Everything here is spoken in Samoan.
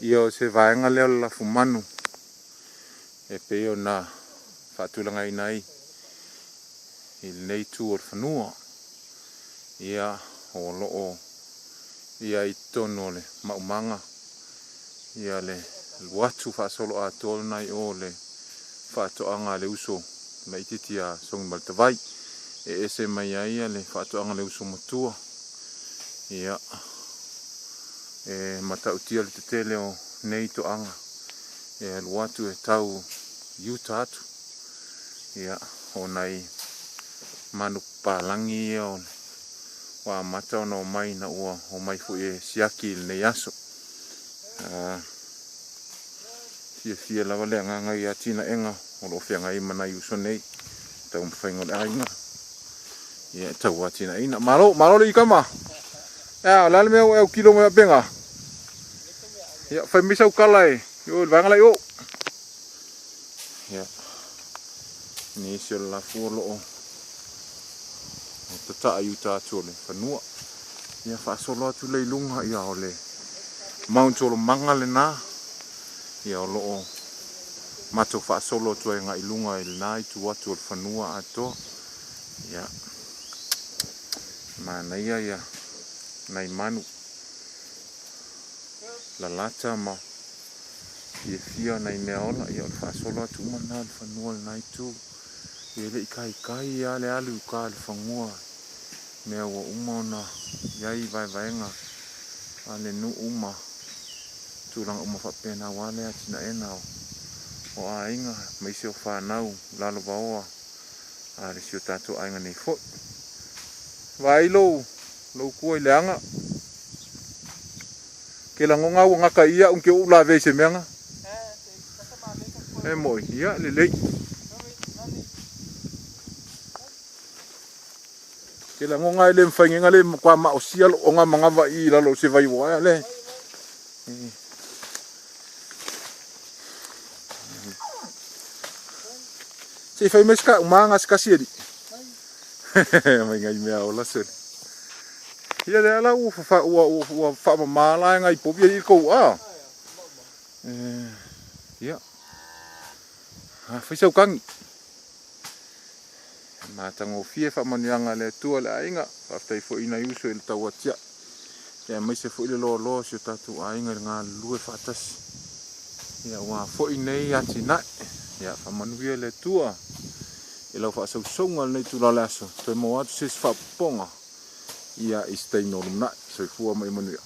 Ia o se vaega lea o le lafumanu e pei ona faatulagaina ai i lenei itu o le fanua. Ia o lo o i ai i totonu o le maumaga ia le alu atu faasoloatoa lena i o le faatoaga a le uso laitiiti ia Sogimaletavai e ese mai ai le faatoaga a le uso matua. Ia e matautia le tetele o nei toaga e alu atu e tau i uta atu. Ia o nai manupapalagi ia o ua amata ona omai ina ua omai foi e siaki i lenei aso. Fiafia lava le agaga i atinaega o lo o feagai ma nai uso nei, taumafaiga o le aiga ia e tau atinaeina. Malo, malo le ikama. Ea, o le a le mea ua e autilo mai faapena? Ia, fai mai sau tala e i o i le vaega la i o. Ia, nisi o le lafu o lo o tataa i uta atu o le fanua. Ia, faasolo atu le i luga, ia, o le Mount Olomaga lena. Ia, o lo o matou faasolo atu ai agai i luga i lena itu atu o le fanua atoa. Ia, manaia ia nai manu lalata ma fiafia nai mea ola. Ia, o le faasolo atu uma lena o le fanua i lena itu. Ia, e le i taitai lava le alu i uta i le fanua, mea ua uma ona i ai vaevaega a le nuu ma tulaga uma faapena aua le atinaega o aiga aemaise o fanau lalovaoa a le si o tatou aiga nei foi. Vaai lou lou tua i le aga. Ke lagona au ua gata i au ke ou lavea i se mea na. E moi, ia lelei. Ke lagona e le mafai nei ona le matua maosia lou oga manava i i lalo o se vai ua ae le. Se i fai mai se taumaga se tasi alii. Mai nai mea ola sole. Ia lea la ua ua ua ua faamama la e nai povi alii le tou a. Ia. A fai sau tagi. Matagofie faamanuiaga a le Atua i le aiga. Faafetai foi i nai uso i le tauatiae. Ia aemaise foi le loaloa o si o tatou aiga i le galulue faatasi. Ia aua foi nei atinae. Ia faamanuia le Atua i lau faasausauga i lenei itula o le aso. Toe maua atu se isi faaopoopoga ia i se taimi o lumanai. Soifua ma ia manuia.